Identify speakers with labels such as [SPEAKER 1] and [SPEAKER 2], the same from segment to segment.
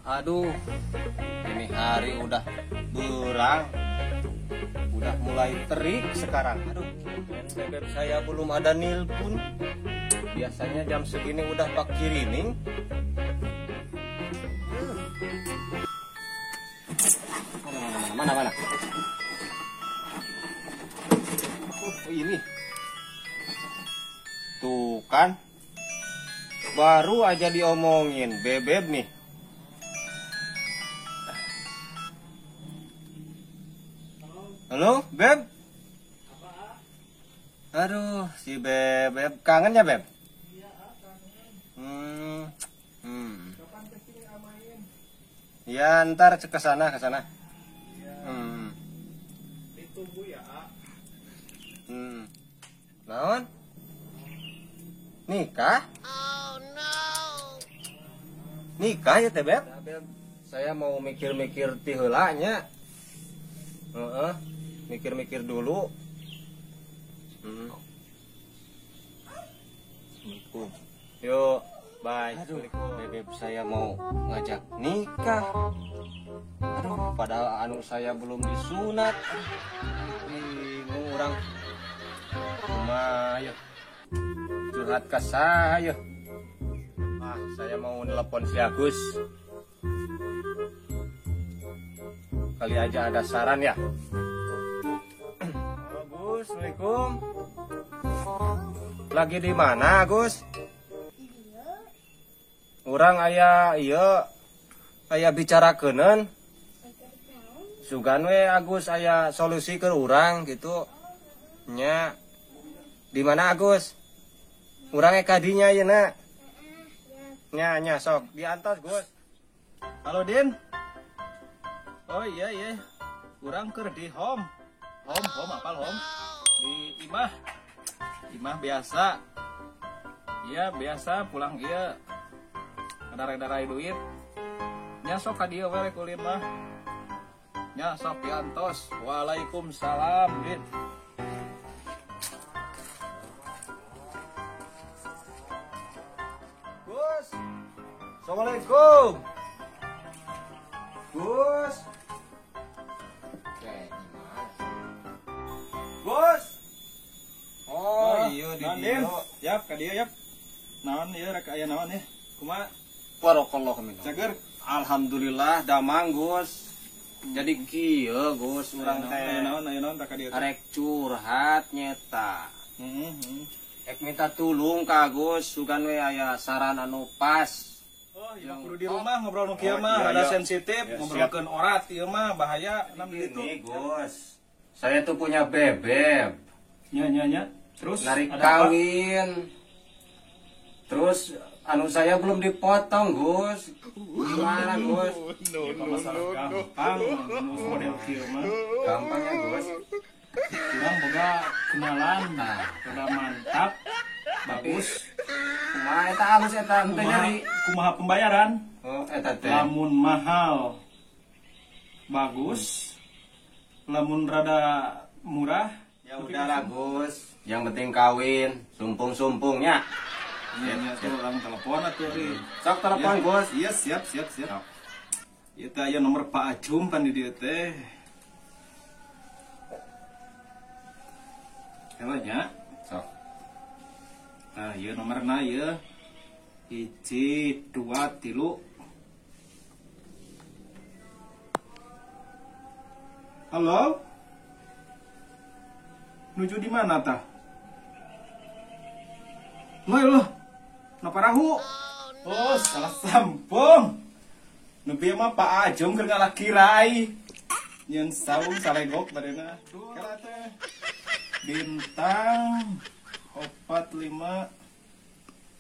[SPEAKER 1] Aduh, ini hari udah berang, udah mulai terik sekarang. Aduh, bebek saya belum ada nilpun. Biasanya jam segini udah pak kirining. Mana. Oh, ini. Tuh kan. Baru aja diomongin bebeb nih. Halo, Beb? Aduh, si Bebeb kangen ya, Beb?
[SPEAKER 2] Iya, kangen. Kapan kesini amain?
[SPEAKER 1] Ya, ntar ke sana, ke sana.
[SPEAKER 2] Iya. Ditunggu ya, A.
[SPEAKER 1] Naon? Nikah?
[SPEAKER 3] Oh no.
[SPEAKER 1] Nikah ya teh, Beb? Beb, saya mau mikir-mikir ti heula nya. Heeh, mikir-mikir dulu. Assalamualaikum. Yuk, bye. Aduh, bebeb saya mau ngajak nikah. Aduh, padahal anu saya belum disunat. Bingung orang. Kumaha yeuh. Curhat ka saha yeuh. Ah, saya mau nelpon si Agus. Kali aja ada saran ya. Halo, Gus, Assalamualaikum. Lagi di mana, Gus? Urang aya ieu aya bicarakeun. Sugan we Agus aya solusi ke urang gitu. Nya. Di mana Agus? Urang ka dinya ayeuna. Nya nya sok diantos, Gus.
[SPEAKER 2] Halo, Din. Oh iya iya, urang keur di home. Home apal home? Di imah. Imah biasa. Iya biasa pulang iya. Ngadarai-darai duit. Nya sok ka dieu we rek ulin mah. Nya sok diantos. Waalaikumsalam, Din.
[SPEAKER 1] Gus. Assalamualaikum. Gus. Gus. Oh, iya di dieu.
[SPEAKER 2] Yap, ka dieu yap. Naon ieu rek aya naon ya? Kumaha?
[SPEAKER 1] Barakallahu minkum.
[SPEAKER 2] Cager.
[SPEAKER 1] Alhamdulillah damang, Gus. Jadi kieu, Gus, urang teh.
[SPEAKER 2] Naon aya naon tak ka dieu.
[SPEAKER 1] Rek curhat nyeta.
[SPEAKER 2] Heeh.
[SPEAKER 1] Rek minta tulung ka Agus, sugan we aya saran anu pas.
[SPEAKER 2] Oh, iya kudu di rumah ngobrol nu kieu mah rada sensitif, ngobrolkeun orat ieu mah bahaya nam ditu.
[SPEAKER 1] Ini, Gus. Saya tuh punya bebeb.
[SPEAKER 2] Nya nya nya. Terus
[SPEAKER 1] narik kawin. Terus anu saya belum dipotong, Gus. Gimana, Gus?
[SPEAKER 2] No, no, gampang, model kieu mah.
[SPEAKER 1] Gampang ya, Gus.
[SPEAKER 2] Urang boga kenalan, nah, rada mantap, bagus.
[SPEAKER 1] Kumaha eta alus eta henteu nyeri.
[SPEAKER 2] Kumaha pembayaran?
[SPEAKER 1] Oh, eta teh.
[SPEAKER 2] Lamun mahal bagus. Lamun rada murah,
[SPEAKER 1] ya udahlah, Gus. Yang penting kawin, sumpung-sumpungnya.
[SPEAKER 2] Iya, nya tuh orang telepon atuh ri.
[SPEAKER 1] Sok telepon,
[SPEAKER 2] ya.
[SPEAKER 1] Gus.
[SPEAKER 2] Iya, siap, siap, siap. Ieu teh aya nomor Pak Acum pan di dieu teh. Halo nya.
[SPEAKER 1] Sok.
[SPEAKER 2] Nah, ieu nomorna ieu. 1 2 3. Halo? Nuju di mana tah? Loh, loh. Na parahu. Oh, salah sampung. Nu bieu mah Pak Ajung keur ngalah kirai. Nyeun saung salegok badena. Kela teh. Bintang 4 5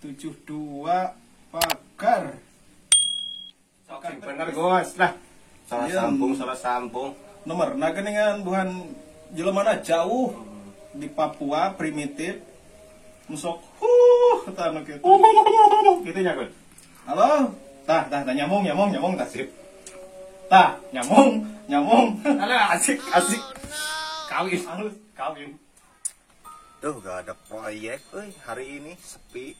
[SPEAKER 2] 7 2 pagar.
[SPEAKER 1] Sok bener, Gus. Lah. Salah sambung, salah sambung.
[SPEAKER 2] Nomor nah geningan buhan jelemana jauh di Papua primitif. Sok huh tah nu kitu.
[SPEAKER 1] Kitu nya, Gus.
[SPEAKER 2] Halo. Tah tah tah nyamung nyamung nyamung tah sip. Tah nyamung nyamung.
[SPEAKER 1] Alah asik asik. Kawin.
[SPEAKER 2] Halus
[SPEAKER 1] kawin. Tuh gak ada proyek euy hari ini sepi.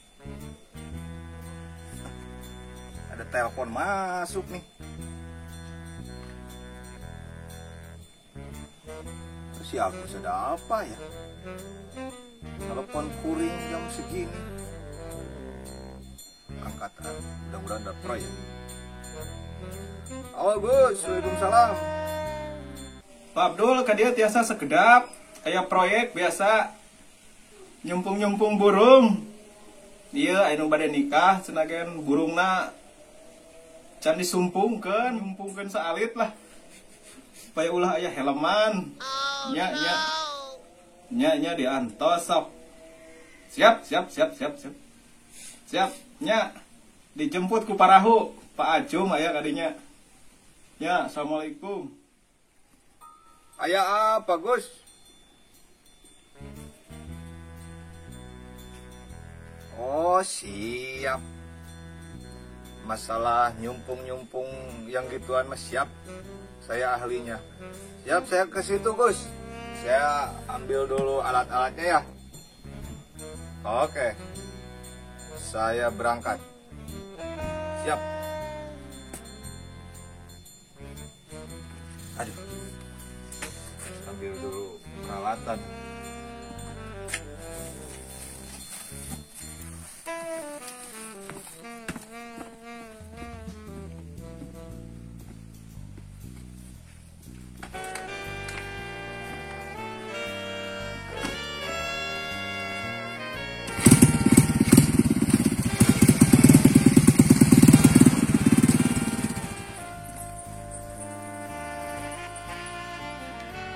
[SPEAKER 3] Ada telepon masuk nih. Si Agus ada apa ya? Telepon kuring jam segini. Angkat, mudah-mudahan ada proyek. Halo Gus, waalaikumsalam.
[SPEAKER 2] Pak Abdul, ka dieu tiasa sekedap. Aya proyek biasa nyumpung-nyumpung burung. Iya, anu bade nikah, cenah gen burungna can disumpungkeun, nyumpungkeun saalit lah. Supaya ulah aya helman. Nya nya. Nya nya diantos sok. Siap, siap, siap, siap, siap. Siap, nya. Dijemput ku parahu, Pak Acum aya kadinya. Ya, assalamualaikum.
[SPEAKER 3] Aya apa, Gus? Oh, siap. Masalah nyumpung-nyumpung yang gituan mas siap. Saya ahlinya. Siap, saya ke situ, Gus. Saya ambil dulu alat-alatnya ya. Oke. Saya berangkat. Siap. Aduh. Ambil dulu peralatan.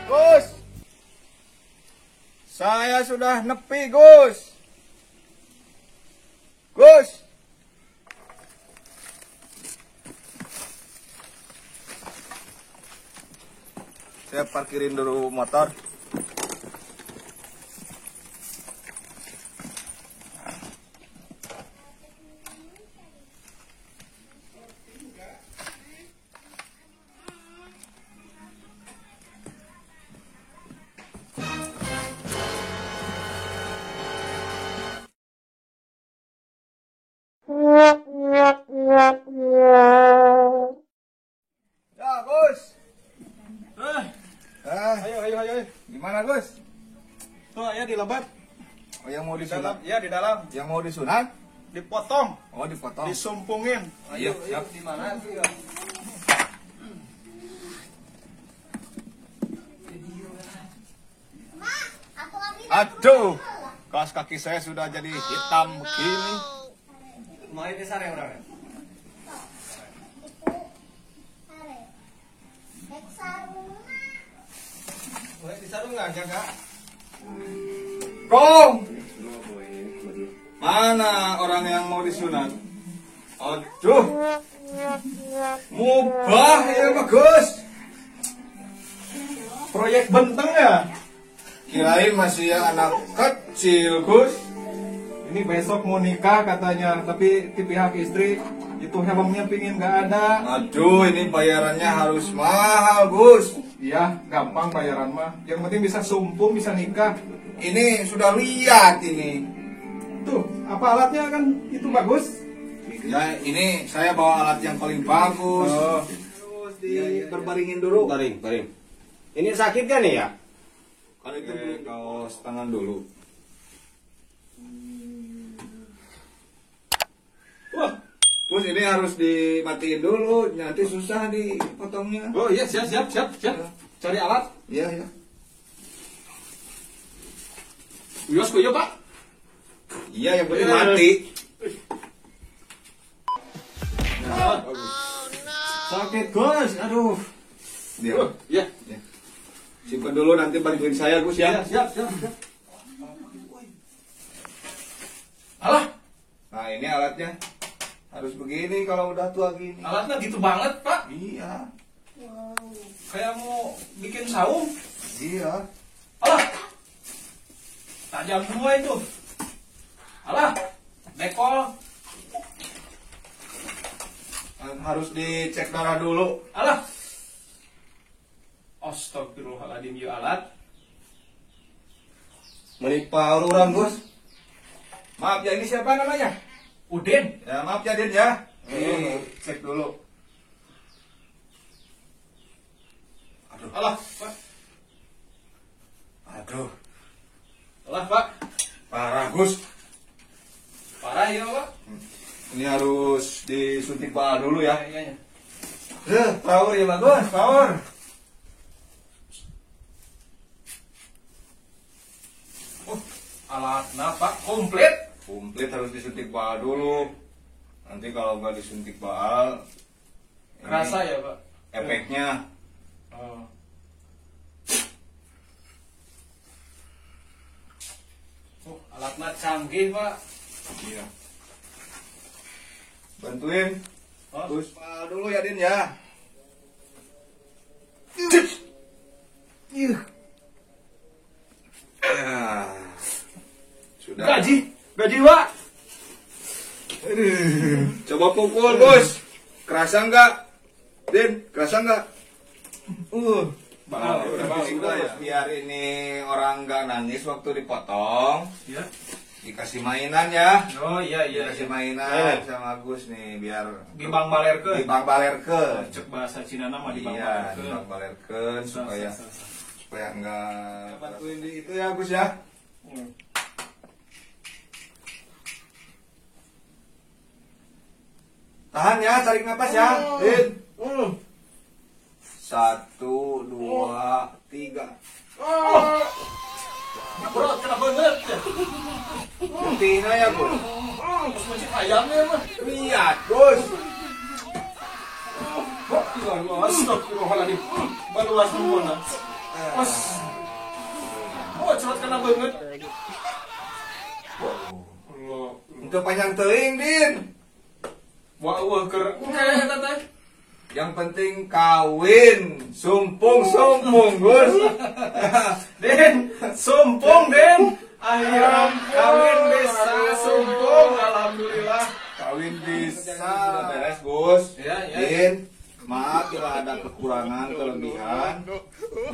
[SPEAKER 3] Gus, saya sudah nepi, Gus. Gus. Saya parkirin dulu motor. Ya, Gus.
[SPEAKER 2] Ayo, ayo, ayo.
[SPEAKER 3] Gimana, Gus?
[SPEAKER 2] Tuh, ya di lebat.
[SPEAKER 3] Oh, yang mau disunat?
[SPEAKER 2] Ya, di dalam.
[SPEAKER 3] Yang mau disunat?
[SPEAKER 2] Dipotong.
[SPEAKER 3] Oh, dipotong.
[SPEAKER 2] Disumpungin.
[SPEAKER 3] Ayo, siap.
[SPEAKER 1] Di mana sih? Ya?
[SPEAKER 3] Aduh, kaos kaki saya sudah jadi hitam begini.
[SPEAKER 1] Mau ini sare orangnya. Boleh disarung nggak, jaga?
[SPEAKER 3] Kong, mana orang yang mau disunat? Aduh, mubah ya bagus.
[SPEAKER 2] Proyek benteng ya?
[SPEAKER 3] Kirain masih anak kecil, Gus.
[SPEAKER 2] Ini besok mau nikah katanya, tapi di pihak istri itu helmnya pingin nggak ada.
[SPEAKER 3] Aduh, ini bayarannya harus mahal, Gus.
[SPEAKER 2] Iya, gampang bayaran mah. Yang penting bisa sumpung, bisa nikah.
[SPEAKER 3] Ini sudah lihat ini.
[SPEAKER 2] Tuh, apa alatnya kan itu bagus?
[SPEAKER 3] Ya, ini saya bawa alat yang paling bagus.
[SPEAKER 2] Oh.
[SPEAKER 3] Terus di berbaringin dulu.
[SPEAKER 1] Baring, baring. Ini sakit kan nih ya?
[SPEAKER 3] Kalau itu beli kaos tangan dulu.
[SPEAKER 2] Wah,
[SPEAKER 3] Gus, ini harus dimatiin dulu, nanti susah dipotongnya.
[SPEAKER 2] Oh iya, siap, siap, siap, siap. Cari alat.
[SPEAKER 3] Iya, iya.
[SPEAKER 2] Uyos, kuyo, Pak.
[SPEAKER 3] Iya, yang penting mati.
[SPEAKER 2] Nah, bagus. Sakit, Gus. Aduh.
[SPEAKER 3] Iya.
[SPEAKER 2] Iya.
[SPEAKER 3] Ya. Simpan dulu, nanti bantuin saya, Gus, ya.
[SPEAKER 2] Siap, siap, siap. Alah.
[SPEAKER 3] Nah, ini alatnya. Harus begini kalau udah tua gini.
[SPEAKER 2] Alatnya gitu banget, Pak.
[SPEAKER 3] Iya.
[SPEAKER 2] Wow. Kayak mau bikin saung.
[SPEAKER 3] Iya.
[SPEAKER 2] Alah. Tajam semua itu. Alah. Bekol.
[SPEAKER 3] Harus dicek darah dulu.
[SPEAKER 2] Alah. Astagfirullahaladzim, ya alat.
[SPEAKER 3] Menipal orang, Gus. Maaf ya, ini siapa namanya?
[SPEAKER 2] Udin.
[SPEAKER 3] Ya, maaf ya, Din ya. Ini cek dulu. Aduh.
[SPEAKER 2] Alah, Pak.
[SPEAKER 3] Aduh.
[SPEAKER 2] Alah, Pak.
[SPEAKER 3] Parah, Gus.
[SPEAKER 2] Parah ya, Pak.
[SPEAKER 3] Ini harus disuntik baal dulu ya.
[SPEAKER 2] Iya, iya.
[SPEAKER 3] Power ya bagus, power.
[SPEAKER 2] Alatnya Pak komplit.
[SPEAKER 3] Komplit harus disuntik baal dulu. Nanti kalau nggak disuntik baal,
[SPEAKER 2] kerasa ya Pak?
[SPEAKER 3] Efeknya.
[SPEAKER 2] Oh. Alatnya canggih Pak.
[SPEAKER 3] Iya. Bantuin.
[SPEAKER 2] Oh.
[SPEAKER 3] Terus baal dulu ya Din ya. Iya. Sudah.
[SPEAKER 2] Gaji Pak.
[SPEAKER 3] Aduh. Coba pukul Bos. Kerasa nggak? Din, kerasa nggak?
[SPEAKER 2] Baal,
[SPEAKER 3] udah ya. Biar ini orang nggak nangis waktu dipotong.
[SPEAKER 2] Ya.
[SPEAKER 3] Dikasih mainan ya.
[SPEAKER 2] Oh iya iya.
[SPEAKER 3] Dikasih mainan sama Agus nih biar
[SPEAKER 2] dibang balerkeun.
[SPEAKER 3] Dibang balerkeun.
[SPEAKER 2] Cek bahasa Cina nama dibang
[SPEAKER 3] iya,
[SPEAKER 2] balerkeun.
[SPEAKER 3] Dibang balerkeun supaya supaya enggak bantuin di itu ya Agus ya. Tahan ya, tarik napas ya. Din. 1, 2, 3.
[SPEAKER 2] Bro, kena banget.
[SPEAKER 3] Putihnya ya, Gus.
[SPEAKER 2] Terus mencit ayamnya mah.
[SPEAKER 3] Lihat, Gus.
[SPEAKER 2] Astagfirullahaladzim. Baluas semua. Oh, cepat kena banget.
[SPEAKER 3] Untuk panjang teuing, Din.
[SPEAKER 2] Wah, wah, ker.
[SPEAKER 3] Yang penting kawin, sumpung-sumpung, Gus.
[SPEAKER 2] Din, sumpung, Din. Akhirnya kawin bisa sumpung, alhamdulillah.
[SPEAKER 3] Kawin bisa. Sudah beres, Gus.
[SPEAKER 2] Ya, ya.
[SPEAKER 3] Din, maaf bila ada kekurangan, kelebihan.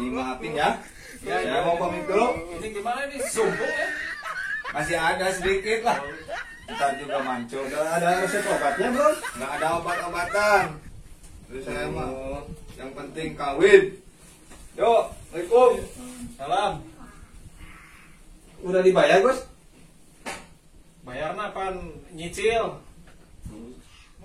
[SPEAKER 3] Dimaafin ya.
[SPEAKER 2] Ya,
[SPEAKER 3] ya. Mau pamit dulu.
[SPEAKER 2] Ini gimana nih, sumpung ya?
[SPEAKER 3] Masih ada sedikit lah. Ntar juga mancur.
[SPEAKER 1] Gak ada resep obatnya, Bro?
[SPEAKER 3] Nggak ada obat-obatan. Terus saya mah yang penting kawin. Yuk, Assalamualaikum.
[SPEAKER 2] Salam.
[SPEAKER 1] Udah dibayar, Gus?
[SPEAKER 2] Bayarnya apaan? Nyicil.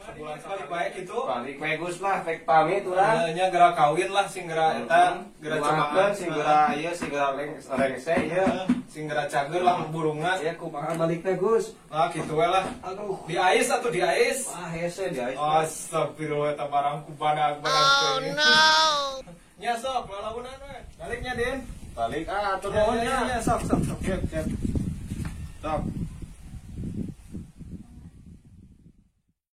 [SPEAKER 2] Sebulan sekali baik itu.
[SPEAKER 1] Balik baik Gus lah, baik pamit urang.
[SPEAKER 2] Nya geura kawin lah sing geura eta, geura cobaan
[SPEAKER 1] sing geura ieu sing geura rengse ieu.
[SPEAKER 2] Sing geura cager lah burungna.
[SPEAKER 1] Ya kumaha balikna Gus?
[SPEAKER 2] Ah kitu we lah.
[SPEAKER 1] Aduh,
[SPEAKER 2] diais atuh diais.
[SPEAKER 1] Wah, hese diais.
[SPEAKER 2] Astagfirullah eta barang ku badag-badag
[SPEAKER 4] Oh no.
[SPEAKER 2] Nya sok lalaunan we. Baliknya Din.
[SPEAKER 1] Balik ah atur nuhun
[SPEAKER 2] nya. Sok sok sok. Siap, siap. Sok.